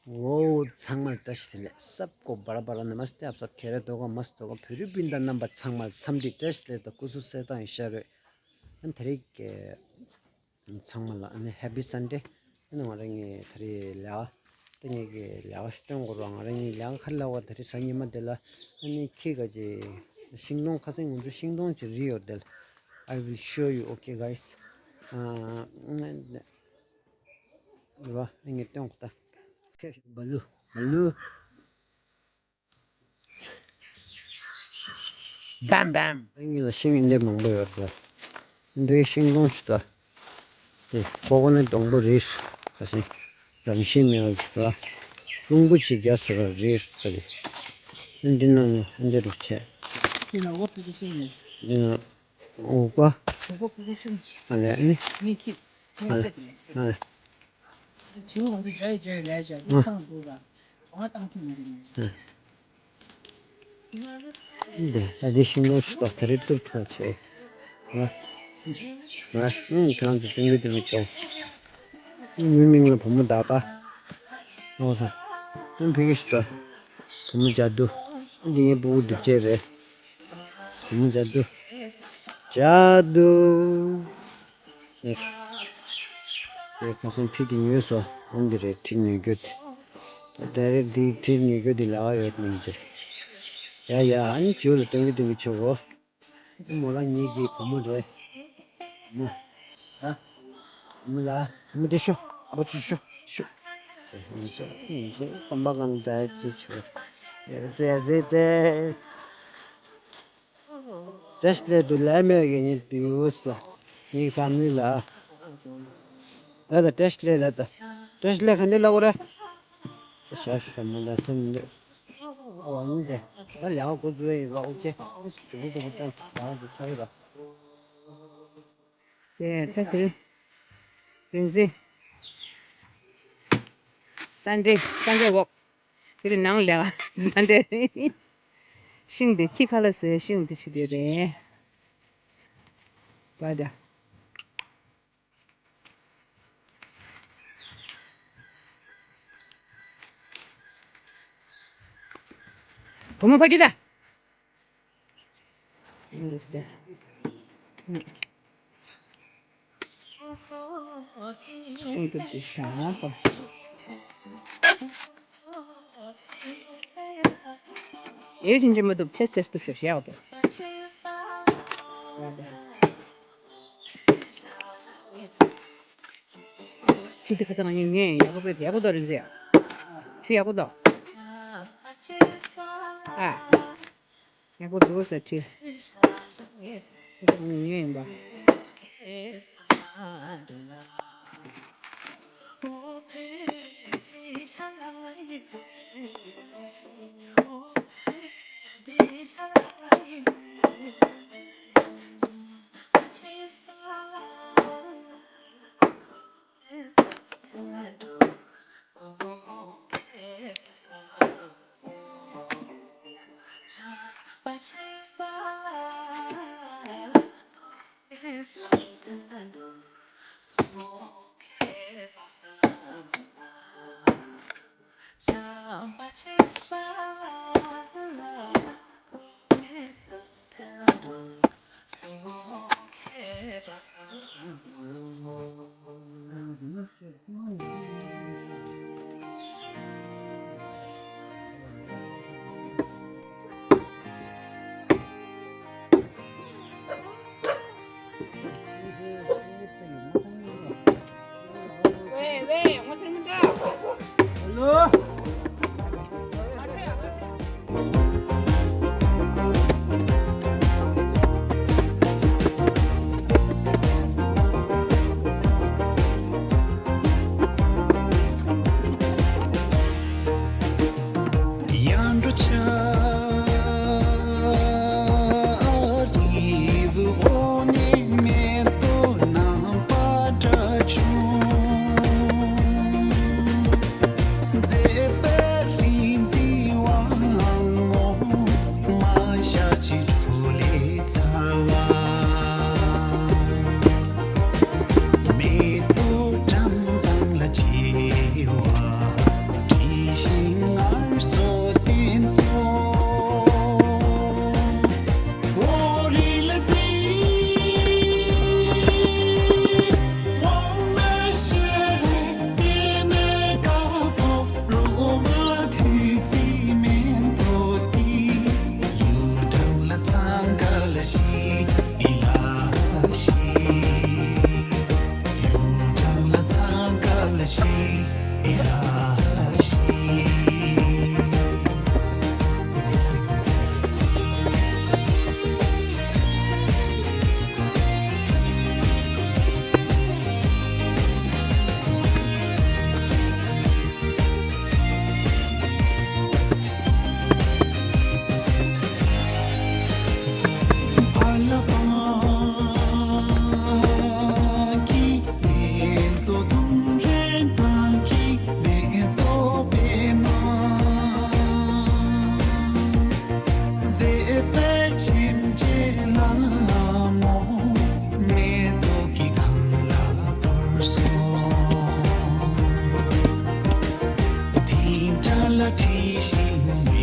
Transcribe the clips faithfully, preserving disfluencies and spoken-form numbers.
ཝོའུ། ཚང་མར་བཀྲ་ཤིས་བདེ་ལེགས། सबको बड़ा बड़ा नमस्ते, आप सब खैरियत होगा, मस्त होगा। བོད་རིགས་སྤུན་ཟླ་རྣམ་པ་ཚང་མར་འཚམས་འདྲི། བཀྲ་ཤིས་བདེ་ལེགས་དང་སྐུ་གཟུགས་གསལ་ཐང་ཡིན་ཤག་རེད། ཨ་ནི་དེ་རིང་གི་ཚང་མ་ལ་ཨ་ནི་Happy Sunday། ཨ་ནི་ང་རང་གི་དེ་རིང་ལས་ཀ་ད་ངེད་ཀྱི་ལས་ཀ་ཞིག་སྟོན་དགོས་རེད། ང་རང་གི་ལས་ཀ་ག་རེ་ལབ་དགོས། དེ་རིང་གཟའ་ཉི་མ་འདི་ལ་ཨ་ནི་ཁྱི་ག་ཅིག་ཤིང་སྡོང་ཁ་སང་ང་ཚོ་ཤིང་སྡོང་ཅིག་རིལ་ཡོད་དེ། I will show you, okay, guys. ཨ་རེད་བ། ཨ་ངས་སྟོན་དགོས་ད། ཁྱི་བ་ལུ་བ་ལུ། བེམ་བེམ། ཨ་ངེད་ལ་ཤིང་འདི་མང་པོ་ཡོད་རེད། འདིའི་ཤིང་སྡོང་ཞིག་ད། དེ་ཀོ་ཀོ་ནཊ་སྡོང་པོ་རེད། ཁ་སང་རང་བཞིན་མེད་པ་ཞིག་ད། རླུང་བུ་ཞིག་རྒྱག་སོང་ར་རེད་ད། དེ་འདི་ནང་ནས་འདི་རུ་ཆད། འདི་ནང་འོག་པ། ཨ་ལས་ནི། ཨ་ལས། ཨ་ལས། འདི་ད་འདི་ཤིང་སྡོང་ཞིག་ད་དེ་རིང་གཏུབ་ཐུབ་བྱས། ང་ང་ཁྱེད་རང་ཚོ་སྟོན་གི་སྟོན་གི་བྱུང་། ངའི་མིང་ལ་བུ་མོ་ཟླ་བ། ཨོ་ཧ། ཨ་ཕ་གི་ཞིག་ད། བུ་མོ་ཇ་དུ། འདི་ངའི་སྤུ་གུ་སྒྲུབ་བྱེད་རེད། བུ་མོ་ཇ་དུ། ཇ་དུ། ཨེ། ཁ་སང་ཁྲིད་དེ་ཉོས་སོ། འོང་གི་རེད། ཁྲིད་ཉོ་རྒྱུ་དེ། ད་རེས་འདི་ཁྲིད་ཉོ་རྒྱུ་དེ་ལ་ཡོད་མིན་ཅི། ཡ་ཡ། ཨ་ནི་ཇོ་ལ་སྟོན་གི་སྟོན་གི་ཆོག་གོ། མོ་ལ་ངེད་ཀྱི་བུ་མོ་རེད། ན། ད། བུ་མོ་ལ། བུ་མོ་དེ་ཤོ། ཨ་ཕ་ཚུར་ཤོ། ཤོ། ཨེ་ཙེ་ཨེ་ཙེ། ཁམས་པ་གང་ཙེ་ཅི་ཆོ། ཨེ་ཙེ་ཨེ་ཙེ་ཙེ། བཀྲ་ཤིས་བདེ་ལེགས་དུ་ལས་མེད་ཀྱི་ཉིད་དུ་ཡོད་ལ། ངའི་ཕ་མི་ལ། ད་ལྟ་བཀྲ་ཤིས་བདེ་ལེགས་ད། བཀྲ་ཤིས་བདེ་ལེགས་ག་འདྲ་ལབ་དགོས་རེད། ཤ་ཤ་མི་ལ་སེམས་འདི། ཨོ་ཨ་ནི་དེ། ད་ལས་ཀ་འགོ་འཛུགས་ཡིན་པ། ཨོ་ཁེ། དུ་དུ་དུ་ལ་དུ་ཚ་ཡོད་ལ། དེ་ད་དེ་རིང་རིང་འཛིན། སན་ཌེ། སན་ཌེ་ཝོག། དེ་རིང་ནང་ལས་ཀ་སན་ཌེ། ཤིང་དེ་ཁྱི་ཁ་ལག་བཟོས། ཤིང་དེ་ཕྱི་དེ་རེད། བ་ད། བུ་མོ་ཕ་གི་ད། ཤིང་དེ་ཤ་ཧ་པ། ཨེ་ཅིན་ཅི་མ་ཐུབ་ཆེ་ཆེ་ཐུབ་ཤོག་ཤེས་ཡོད་པས། ཁྱི་དེ་ཁ་ཚ་ང་ཉོན་ཉོན་ཡག་པོ་ཡག་པོ་འདུག་རིན་ཟེར། ཁྱི་ཡག་པོ་འདུག་ཨ། ཡག་པོ་འདུག་ཟེར་ཁྱི། ཁ་ཚ་ང་ཉོན་ཉོན་ཡིན་པ། ཨེ་ས་རེད།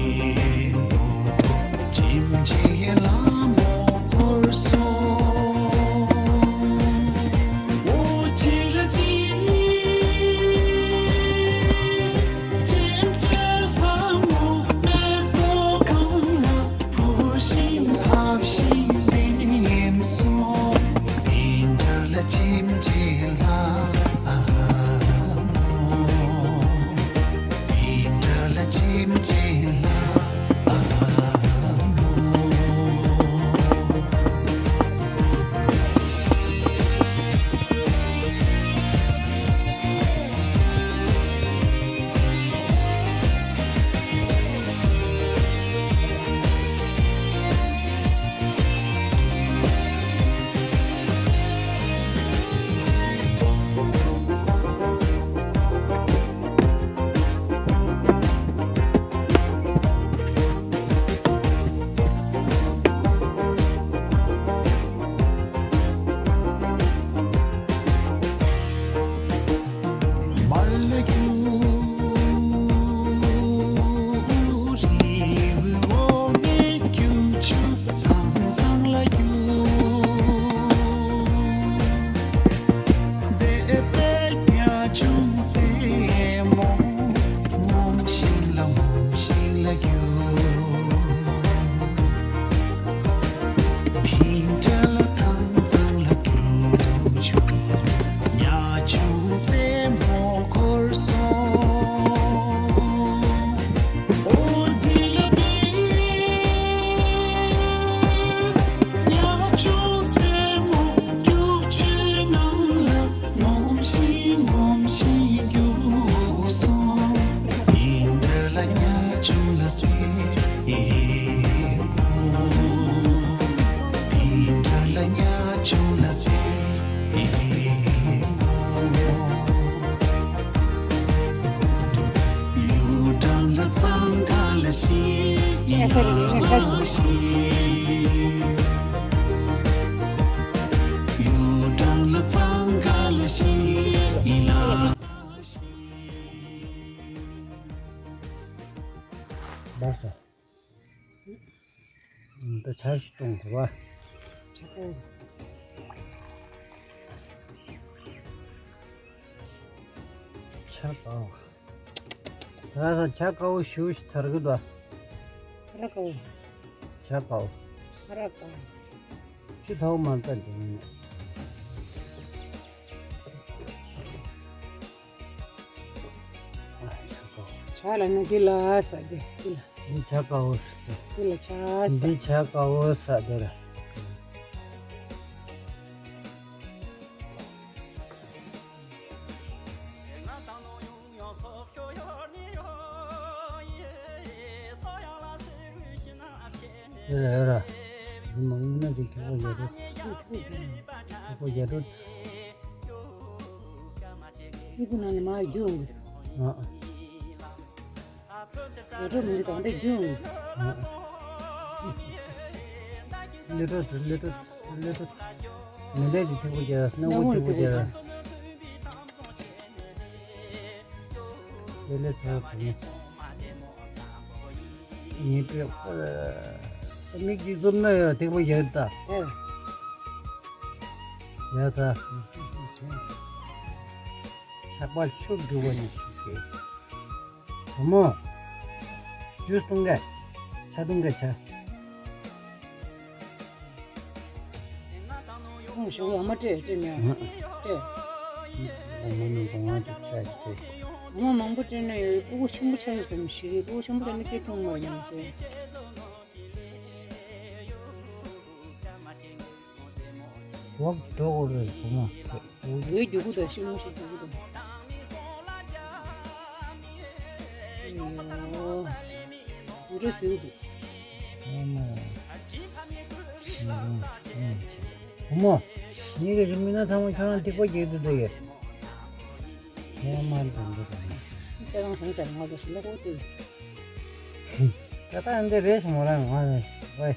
ངས་ཁ་ཞིག་འབར་སོང་། ད་ཆར་ཞིག་གཏོང་དགོས་པ། ཆར་པ། ཆར་པ། ད་ཆར་དཀར་པོ་ཞེ་པོ་ཞིག་ཐར་གི་འདུག་ཁ་ར་དཀར་པོ། ཆར་དཀར་པོ། ཁ་ར་དཀར་པོ། ཆུ་ཚ་པོ་མ་ལྟ་འདི་ནི། ཨ། ཆར་དཀར་པོ། ཆར་ལ་ནི་འདི་ལ་ཟེར་དེ་འདི་ལ། འདི་ཆར་དཀར་པོ་ཟེར། འདི་ལ་ཆར་ཟེར། འདི་ཆར་དཀར་པོ་ཟེར་དེ་རེད། ཡོད་ར་ཡོད་ར། འདི་མ་ངུས་ན་འདི་ཁྱོད་པོ་ཡོད་རེད། ཁྱོད་པོ་ཡོད་རེད། འདི་ཚོ་ནང་ནས་མར་རྒྱུག་འོང་གི་འདུག་ཨ། ལས་གྲོགས་མི་འདུག་ད་ལྟ་རྒྱུག་ཡོང་། ལས་གྲོགས་ལས་གྲོགས་ལས་གྲོགས། མི་ལས་ཀྱི་ཐིག་པོ་རྒྱལ་ར། སྣ་ཁུག་ཐིག་པོ་རྒྱལ་ར། ལས་ལས་ཚ་བ་གོ་མེད། ངེས་པའི་ཁོ་མིག་གཅིག་བཙུམ་ན་ཡང་ཐིག་པོ་རྒྱལ་ད། ཡ་ཚ། ཆགས་པ་ཆུ་འགྲུབ་པ་ནི་ཞིག་སྟེ། བུ་མོ། ཇུས་འཐུང་གས། ཇ་འཐུང་གས་ཇ། ཁོང་ཞོགས་ཨ་མ་སྤྲད་སྤྲད་མེད། ཨ། སྤྲད། ཨ་མ་ནི་དང་བ་ཅིག་ཆ་ཅིག་སྤྲད། ཨ་མ་མང་པོ་སྤྲད་ན་ཡོད། སྤུ་གུ་ཆེན་པོ་ཆགས་ཡོད་ཟེར་མི་ཤེས། སྤུ་གུ་ཆེན་པོ་ཆགས་ན་སྐད་གཏོང་མ་ཡོང་ཟེར། འོག་འགྲོ་དགོས་རེད་བུ་མོ། འོའི་རྒྱུག་གུ་དང་ཤིང་མོ་ཞིག་རྒྱུག་གུ་དང་། ཨོ། འུ་ར་ཟེར་འདུག་ཨ་མ། བུ་མོ། ངེད་ཀྱི་མི་སྣ་ཚང་མ་ཁྱོད་རང་ཐིག་པ་རྒྱག་ཏུ་འདུག་ཡོད། ཁྱེད་མ་འདུག་འདུག་དང་། ཁྱེད་རང་ཧང་ཟེར་ང་ཚོ་ཞི་ལ་ཀོ་ཏི། ད་ལྟ་འདི་རེད་སོང་རང་ང་། ཝེ།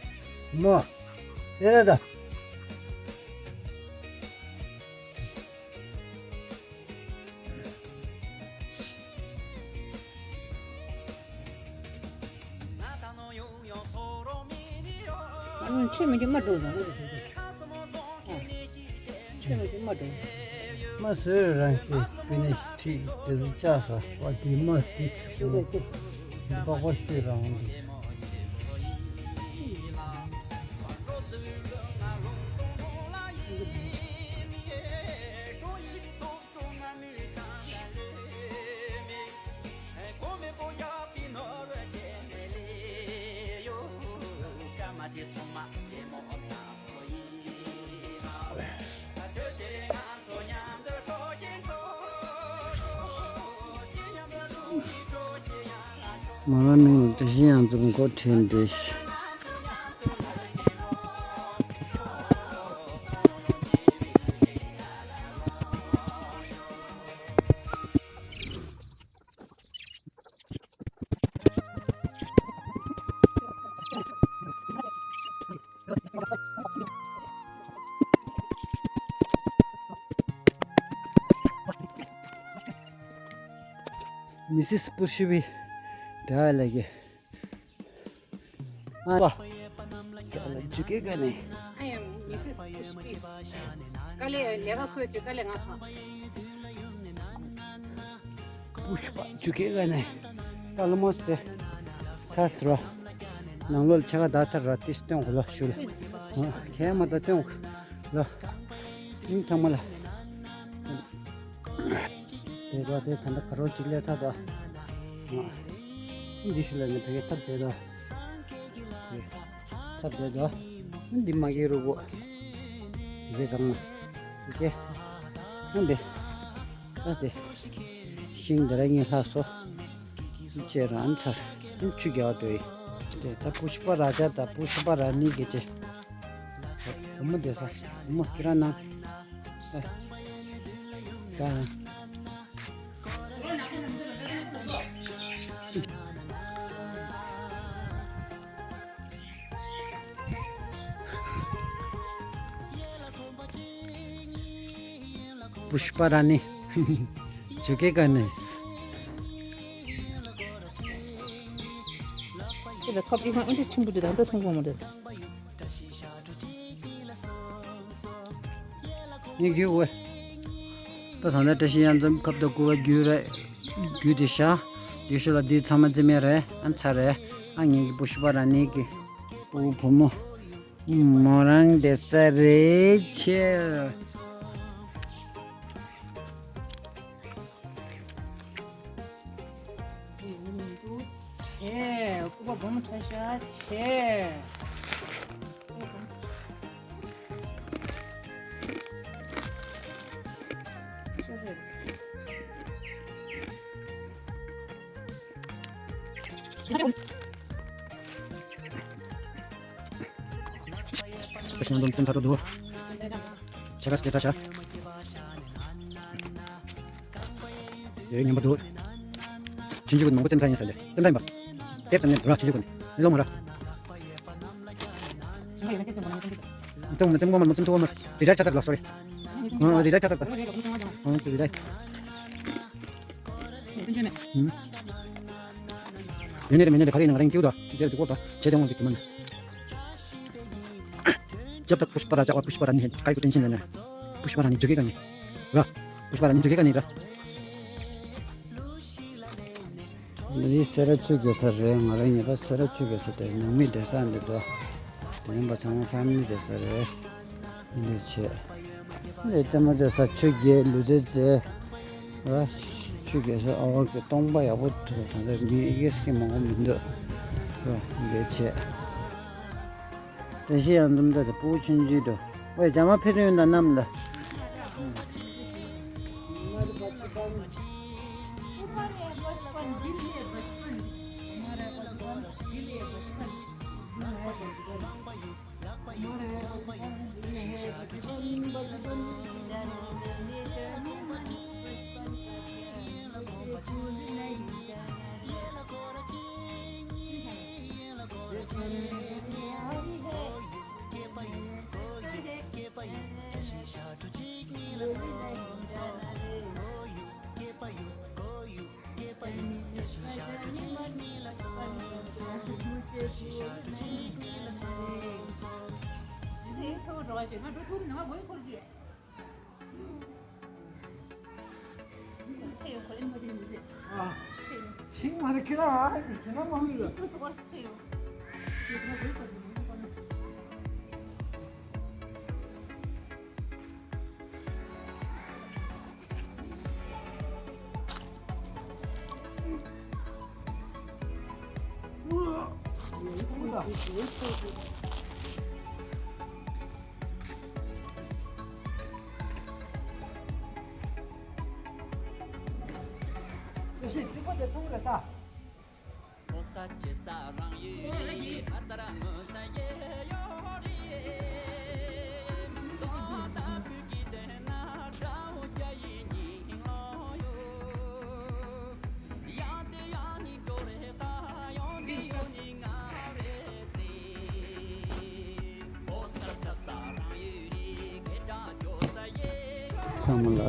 བུ་མོ། དེ་རེད་ད། ཨ། ཆོས་མི་འདུག་མ་འགྲོ་རང་། ཨ། ཆོས་མི་འདུག་མ་འགྲོ། མ་ཟེར་རང་ཤེས་ཕི་ནི་ཤི་ཁྲིད་དེ་ཚོ་བཅག་ས་བ་དེ་མ་དེ་ཤི་ཁྲིད་དེ་པགས་པ་ཤི་རང་འདུག་མོ་རང་མིང་ལ་བཀྲ་ཤིས་གཡང་འཛོམས་འགོ་ཁྲིད་འདི། མི་སིས་པུ་ཤི་བི་ད་ལ་གི། ཨ་པ། ས་ལ་ཇུ་ཀེ་ག་ནས། I am Missus Pushpi. དཀའ་ལས་ལས་ཀ་ཁོས་བྱེད་དཀའ་ལས་ང་ཁ། པུཤ་པ་ཇུ་ཀེ་ག་ནས། ད་ལོ་མོ་སྟེ། ཚ་ཟེར་བ། ནང་ལོགས་ལ་ཆ་ག་ད་ཚར་ར་ཏིས་སྟོན་གོ་ལོ་ཞུ་ལ། ཁྱེད་མ་ད་སྟོན་གོ་ལོ། ཨིན་ཚང་མ་ལ། དེ་དོ་དེ་ད་ལྟ་ཁ་རོག་ཅིག་ལས་ཚ་དོ། འདི་ཞུ་ལ་ནི་བེ་གེ་ཐབ་དེ་དོ། ཐབ་དེ་དོ། འདི་མ་གི་རུ་གོ། དེ་གེ་ཚང་མ། དེ་གེ། འདི། ད་དེ། ཤིང་འདི་ར་ངའི་ལྷག་སོ། ཅེ་རང་ཚར། ཆུ་རྒྱག་འདོད། དེ་ད་པུཤ་པ་ར་ཇ་ད་པུཤ་པ་ར་ནི་གེ་ཅེ། བུ་མོ་དེ་ས། བུ་མོ་ཁྱེད་རང་ན། ད། ད། པུཤ་པ་ར་ནི། ཇུ་ཀེ་ག་ནས། ཁྱེད་ལ་ཁབ་ཨི་ཁང་ཨེ་འདྲ་ཆེན་པོ་འདི་དང་ད་མཐོང་གོ་མ་རེད། ངས་རྒྱུ་བས། ད་ད་ལྟ་བཀྲ་ཤིས་གཡང་འཛོམས་ཁབ་ཏུ་བསྐུར་བ་རྒྱུ་རེད། རྒྱུ་དེ་ཤ། རྒྱུ་ཤ་ལ་འདི་ཚང་མ་རྩི་མེད་རེད། ཨ་ཚ་རེད། ཨ་ངེད་ཀྱི་པུཤ་པ་ར་ནི་གི་བུ་བུ་མོ། མོ་རང་བསྡད་ས་རེད་ཆེ། ཆེ། སྐུ་པ་སྒོར་མོ་ཁྲ་ཤ་ཆེ། ཁྱེད་རང་ཚོ་ཚ་འགྲོ་འདུག་ཆེ་ག་སྐད་ཆ་བྱ། ཡོད་ཉན་པ་འདུག་ཆུང་ཆུང་གི་མང་པོ་བཙེམ་ཚར་ཡིན་ཟེར་ལེ། བཙེམ་ཚར་ཡིན་པ། དེབ་ཙམ་ཉན་ར་ཆུང་ཆུང་གི་ནི་ལོ་མོ་ར། བཙེམ་མ་བཙེམ་གོ་མ་མ་བཙེམ་ཐུབ་བ་མ། རི་རལ་ཆ་ཚར་ལ་སོ་རི། ཨ་རི་རལ་ཆ་ཚར་ད། ཨ་རི་རལ། ཡོད་ནི་རེད་མེད་ནི་རེད་ག་རེ་ཡིན་ན་ང་རང་སྐྱིད་དོ། ཁྱེད་ཀྱི་སྐོར་དོ་བྱེད་དེ་འོང་གི་དུ་མ་ནི། जब तक पुष्पा राजा और पुष्पा रानी है, काय को टेंशन लेना है? पुष्पा रानी झुकेगा नहीं। रा, पुष्पा रानी झुकेगा नहीं रा। འདི་སེ་ར་ཆུ་རྒྱལ་ས་རེད། ང་རང་ཉེ་པ་སེ་ར་ཆུ་རྒྱལ་ས་དེ་ནང་མི་བསྡད་ས་འདི་དོ། དེ་ཡིན་པ་ཚང་མ་ཕེ་མི་ལི་བསྡད་ས་རེད། འདི་བྱས། འདི་རྩེད་མོ་རྩེ་ས་ཆུ་རྒྱལ་ལུས་རྩལ་རྩེ། ཆུ་རྒྱལ་ས་ཨ་ཝང་གི་སྟོང་པ་ཡག་པོ་ཐུག་ད་ལྟ་མི་ཨི་སྐད་མང་པོ་མི་འདུག་འདི་བྱས། བཀྲ་ཤིས་གཡང་འཛོམས་ད་དེ་སྤུ་གུ་ཆུང་ཆུང་འགྲོ། ཝེ་ཇ་མ་ཕེ་རིན་ད་ནམ་ལ། ཨ། ཆིག་མ་རེད་ཁྱེད་རང་ཨ་ཞེ་ན་མ་མི་ལ། ཚང་མ་ལ།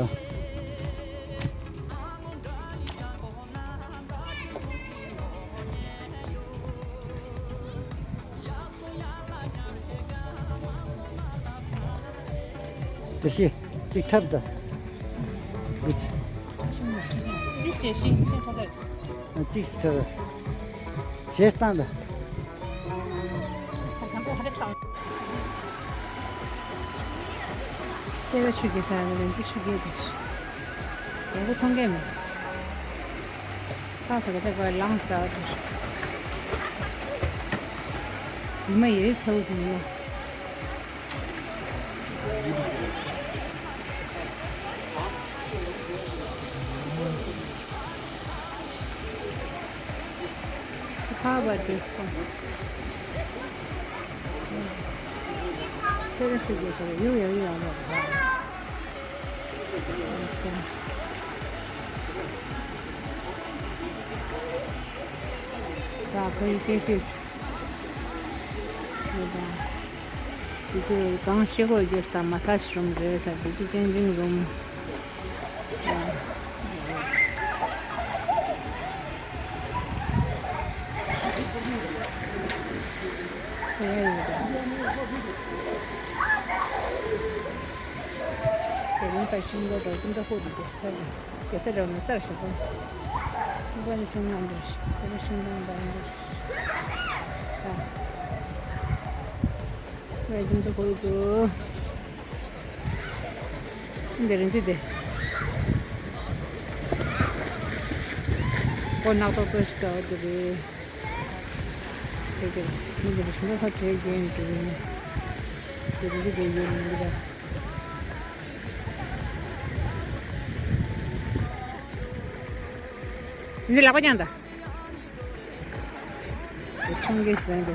དེ་ཤི་གཅིག་ཁྲབ་དང་། འདི་ཅི་ཤི་ཁྲབ། གཅིག་ཁྲབ། ཞེས་བཏང་དང་། སེ་ར་ཆུ་རྒྱལ་ས་རེད། འདི་ཆུ་རྒྱལ་དེ་ཤི། ཡང་སྒོ་མཐོང་གི་མེད། ཁ་ཁ་ཁ་ཁ་ལངས་ས་དེ། ཉི་མ་ཡོད་ཚ་བོ་དེ་ཡིན་ན། Cover this one. སེ་ར་ཤུགས་ཀྱི་ཐོག་ཡུག་ཡག་ཡུག་ཡག་ལོག་ར། ད་ཁོའི་སྐད་ཤུགས། དེ་ཚོ་གང་ཤེས་གོ་རྒྱུ་དང་མ་སཱ་ཇི་རུམ་རེད་ས། དེ་ཚོ་ཅན་ཇིང་རུམ། དེ་རིང་ད་ཤིང་ལོ་དང་ཀུན་ཏུ་ཧོ་དུ་དེ་ཚ་རུ། གེ་སར་རང་ནས་རྩར་བཞག་པ། ཁོ་པ་ནི་ཤིང་ནང་འདུག་ཁོ་པ་ཤིང་ནང་འདུག་ད་ང་རྒྱུན་དུ་གོ་དུ། འདི་རིང་ཚེ་དེ། ཁོ་ནག་ཏོག་ཏོ་ཞིག་ཏུ་འདུག་རེད། དེ་དེ་མི་འདི་རིང་ཁོ་གྲོས་རྒྱན་འདུག་རེད། དེ་རིང་ཚེ་དེ་ཡོད་མི་འདུག་ར། འདི་ལག་པ་བརྐྱངས་དང་། ཆང་གིས་བསྟན་པ།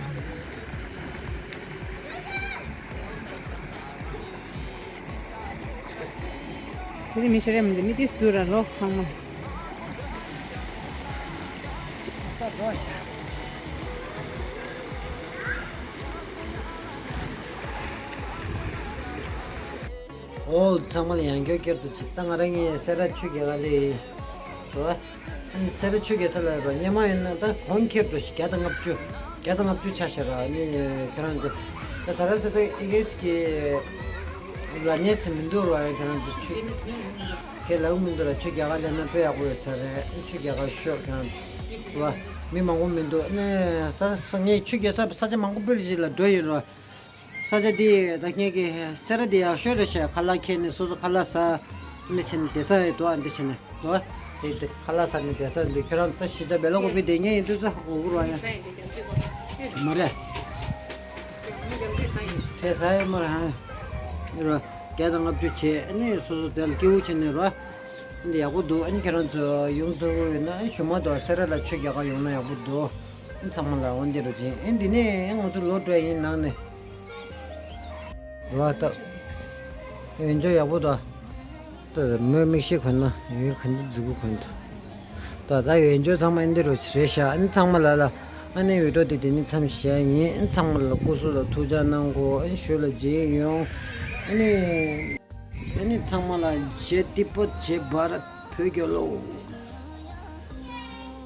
དེ་ནི་མི་ཤེས་རེད་མི་འདུག་མི་ཏིས་འདུག་ར་ལོ་ཚང་མ། ཨོ་ཚང་མ་ལ་ཡང་བསྐྱར་བསྐྱར་དུ་ཅིག་ད་ང་རང་ངའི་སེ་ར་ཆུ་རྒྱལ་ཁ་ལས། རོ། སེ་ར་ཆུ་རྒྱལ་ས་ལ་རོ་སྙེ་མ་ཡིན་ན་ད་གོང་ཁེར་འགྲོ་ཞིག་བརྒྱ་དང་ལྔ་བཅུ། བརྒྱ་དང་ལྔ་བཅུ་ཆ་ཤར་ར་ནི་ཁྱེད་རང་ཚོ། ད་ད་ར་སེ་ད་ཨི་གེས་ཀྱི་ལ་གནས་ཚུལ་མི་འདུག་རོ། ཁྱེད་རང་ཚོ་ཆུ་ཁས་ལེན་མི་འདུག་ར། ཆུ་རྒྱལ་ཁ་ལས་ན་དཔེ་ཡག་པོ་ཡོད་ས་རེད། ཆུ་རྒྱལ་ཁ་ཤོག་ཁྱེད་རང་ཚོ་རོ། མི་མང་པོ་མི་འདུག་ནས་ས་ས་ངས་ཆུ་རྒྱལ་ས་ས་ཆ་མང་པོ་སྤེལ་རྗེས་ལ་འགྲོ་ཡིན་རོ། ས་ཆ་འདི་ད་ངེད་ཀྱི་སེ་ར་འདི་ཡག་ཤོས་རེད་ཤག་ཁ་ལག་ཁྱེར་ནས་སོ་སོ་ཁ་ལག་ཟ། འདི་བྱས་ནས་བསྡད་ས་ཡོད་དོ། ཨ་འདི་བྱས་ནས་དོ། དེ་དེ་ཁ་ལག་ཟ་ནས་བསྡད་ས་འདི་ཁྱོད་རང་ད་གཞིས་ཆགས་བེ་ལ་ཀོ་པི་བསྡད་མཁན་ཡིན་དུས་ཚོད་འོ་གུ་ར་ཡ། མ་རེད། ཁྱེད་ཟ་ཡོད་མ་རེད་ཧ། ར། བརྒྱ་དང་ལྔ་བཅུ་བྱས་ཨ་ནི་སོ་སོ་དེ་ལ་སྐྱིད་པོ་བྱས་ནས་ར། འདི་ཡག་པོ་འདུག་ཨ་ནི་ཁྱེད་རང་ཚོ་ཡོང་ཐུབ་ཀྱི་ཡོད་ན་ཨ་ནི་ཞུ་མ་གཏོགས་སེ་ར་ལ་ཆུ་རྒྱག་ག་ཡོང་ན་ཡག་པོ་འདུག་ཨ་ནི་ཚང་མ་ལ་འོ་འདི་རུ་ཕྱིན་ཨ་ནི་འདི་ནས་ཨ་ང་ཚོ་ལོག་འགྲོ་ཡ་ཡིན་ནང་ནས། ར་ད། ཡོན་ཆབ་ཡག་པོ་འདུག་ད་མོས་མིག་ཤེལ་གོན་ན་ཡོན་ག་འདི་རྫིག་པོ་གོན་འདུག་ད་ད་ཡོན་ཆབ་ཚང་མ་ཨ་ནི་འདི་རུ་རེད་ཤག་ཨ་ནི་ཚང་མ་ལ་ལ་ཨ་ནི་བི་ཌིའོ་འདི་འདི་ནས་མཚམས་བཞག་ཡིན། ཨ་ནི་ཚང་མ་ལ་སྐུ་གཟུགས་ལ་ཐུགས་ཅག་གནང་གོ་ཨ་ནི་ཞོར་ལ་མཇལ་ཡོང་། ཨ་ནི། ཨ་ནི་ཚང་མ་ལ་ཇེ་ཏི་པོ་ཇེ་བྷ་རད་བོད་རྒྱལ་ལོ།